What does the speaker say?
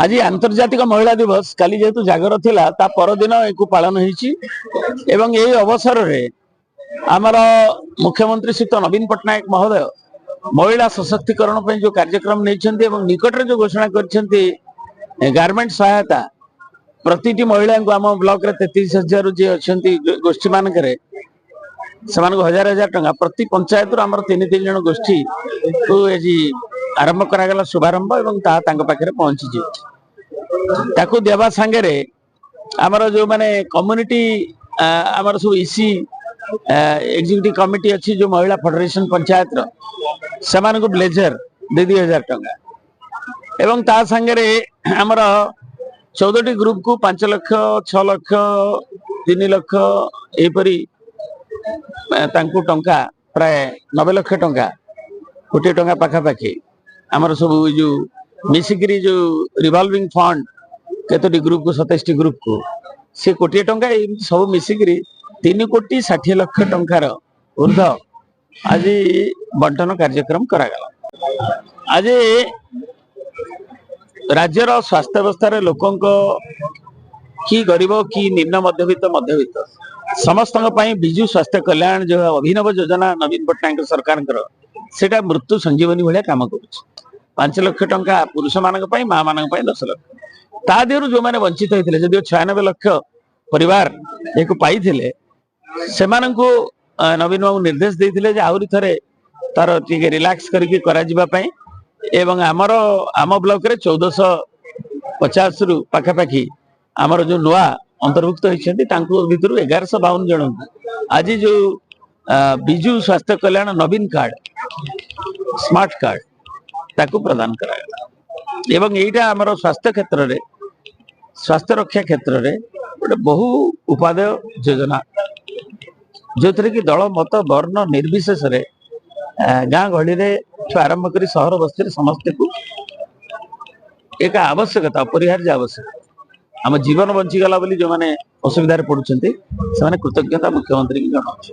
ଆଜି ଆନ୍ତର୍ଜାତିକ ମହିଳା ଦିବସ, କାଲି ଯେହେତୁ ଜାଗର ଥିଲା, ତା ପରଦିନ ଏକୁ ପାଳନ ହେଇଛି। ଏବଂ ଏହି ଅବସରରେ ଆମର ମୁଖ୍ୟମନ୍ତ୍ରୀ ଶ୍ରୀଯୁକ୍ତ ନବୀନ ପଟ୍ଟନାୟକ ମହୋଦୟ ମହିଳା ସଶକ୍ତିକରଣ ପାଇଁ ଯୋଉ କାର୍ଯ୍ୟକ୍ରମ ନେଇଛନ୍ତି ଏବଂ ନିକଟରେ ଯୋଉ ଘୋଷଣା କରିଛନ୍ତି ଗାର୍ମେଣ୍ଟ ସହାୟତା ପ୍ରତିଟି ମହିଳାଙ୍କୁ, ଆମ ବ୍ଲକରେ 33,000 ଯିଏ ଅଛନ୍ତି ଗୋଷ୍ଠୀ ମାନଙ୍କରେ, ସେମାନଙ୍କୁ ହଜାର ହଜାର ଟଙ୍କା, ପ୍ରତି ପଞ୍ଚାୟତରୁ ଆମର ତିନି ତିନି ଜଣ ଗୋଷ୍ଠୀକୁ ଆଜି ଆରମ୍ଭ କରାଗଲା ଶୁଭାରମ୍ଭ ଏବଂ ତାହା ତାଙ୍କ ପାଖରେ ପହଞ୍ଚିଯିବ। ତାକୁ ଦେବା ସାଙ୍ଗରେ ଆମର ଯୋଉମାନେ କମ୍ୟୁନିଟି, ଆମର ସବୁ ଇସି, ଏକ୍ଜିକ୍ୟୁଟିଭ କମିଟି ଅଛି, ଯୋଉ ମହିଳା ଫେଡେରେସନ ପଞ୍ଚାୟତର, ସେମାନଙ୍କୁ ବ୍ଲେଜର 2 2 ହଜାର ଟଙ୍କା ଏବଂ ତା ସାଙ୍ଗରେ ଆମର 14ଟି ଗ୍ରୁପକୁ 5 ଲକ୍ଷ, 6 ଲକ୍ଷ, 3 ଲକ୍ଷ ଏହିପରି ତାଙ୍କୁ ଟଙ୍କା ପ୍ରାୟ 90 ଲକ୍ଷ ଟଙ୍କା, କୋଟିଏ ଟଙ୍କା ପାଖାପାଖି, ଆମର ସବୁ ଏଇ ଯୋଉ ମିଶିକିରି ଯୋଉ ରିଭଲଭିଂ ଫଣ୍ଡ କେତୋଟି ଗ୍ରୁପକୁ, 27ଟି ଗ୍ରୁପକୁ ସେ କୋଟିଏ ଟଙ୍କା, ଏମିତି ସବୁ ମିଶିକିରି 3 କୋଟି 60 ଲକ୍ଷ ଟଙ୍କାର ଉର୍ଦ୍ଧ ଆଜି ବଣ୍ଟନ କାର୍ଯ୍ୟକ୍ରମ କରାଗଲା। ଆଜି ରାଜ୍ୟର ସ୍ୱାସ୍ଥ୍ୟ ବ୍ୟବସ୍ଥାରେ ଲୋକଙ୍କ, କି ଗରିବ କି ନିମ୍ନ ମଧ୍ୟବିତ୍ତ, ମଧ୍ୟବିତ୍ତ, ସମସ୍ତଙ୍କ ପାଇଁ ବିଜୁ ସ୍ୱାସ୍ଥ୍ୟ କଲ୍ୟାଣ ଯୋଉ ଅଭିନବ ଯୋଜନା ନବୀନ ପଟ୍ଟନାୟକ ସରକାରଙ୍କର, ସେଇଟା ମୃତ୍ୟୁ ସଞ୍ଜୀବନୀ ଭଳିଆ କାମ କରୁଛି। 5 ଲକ୍ଷ ଟଙ୍କା ପୁରୁଷ ମାନଙ୍କ ପାଇଁ, ମା ମାନଙ୍କ ପାଇଁ 10 ଲକ୍ଷ। ତା ଦେହରୁ ଯୋଉମାନେ ବଞ୍ଚିତ ହେଇଥିଲେ, ଯଦିଓ 96 ଲକ୍ଷ ପରିବାର ଏହାକୁ ପାଇଥିଲେ, ସେମାନଙ୍କୁ ନବୀନ ବାବୁ ନିର୍ଦ୍ଦେଶ ଦେଇଥିଲେ ଯେ ଆହୁରି ଥରେ ତାର ଟିକେ ରିଲାକ୍ସ କରିକି କରାଯିବା ପାଇଁ। ଏବଂ ଆମର ଆମ ବ୍ଲକରେ 1450ରୁ ପାଖାପାଖି ଆମର ଯୋଉ ନୂଆ ଅନ୍ତର୍ଭୁକ୍ତ ହେଇଛନ୍ତି, ତାଙ୍କ ଭିତରୁ 1152 ଜଣଙ୍କୁ ଆଜି ଯୋଉ ବିଜୁ ସ୍ୱାସ୍ଥ୍ୟ କଲ୍ୟାଣ ନବୀନ କାର୍ଡ, ସ୍ମାର୍ଟ କାର୍ଡ, ତାକୁ ପ୍ରଦାନ କରାଗଲା। ଏବଂ ଏଇଟା ଆମର ସ୍ୱାସ୍ଥ୍ୟ କ୍ଷେତ୍ରରେ, ସ୍ୱାସ୍ଥ୍ୟ ରକ୍ଷା କ୍ଷେତ୍ରରେ ଗୋଟେ ବହୁ ଉପାଦେୟ ଯୋଜନା, ଯୋଉଥିରେ କି ଦଳ, ମତ, ବର୍ଣ୍ଣ ନିର୍ବିଶେଷରେ ଗାଁ ଗହଳିରେ ଠୁ ଆରମ୍ଭ କରି ସହର ବସ୍ତିରେ ସମସ୍ତଙ୍କୁ ଏକ ଆବଶ୍ୟକତା, ଅପରିହାର୍ଯ୍ୟ ଆବଶ୍ୟକତା। ଆମ ଜୀବନ ବଞ୍ଚିଗଲା ବୋଲି ଯୋଉମାନେ ଅସୁବିଧାରେ ପଡୁଛନ୍ତି, ସେମାନେ କୃତଜ୍ଞତା ମୁଖ୍ୟମନ୍ତ୍ରୀଙ୍କୁ ଜଣାଉଛି।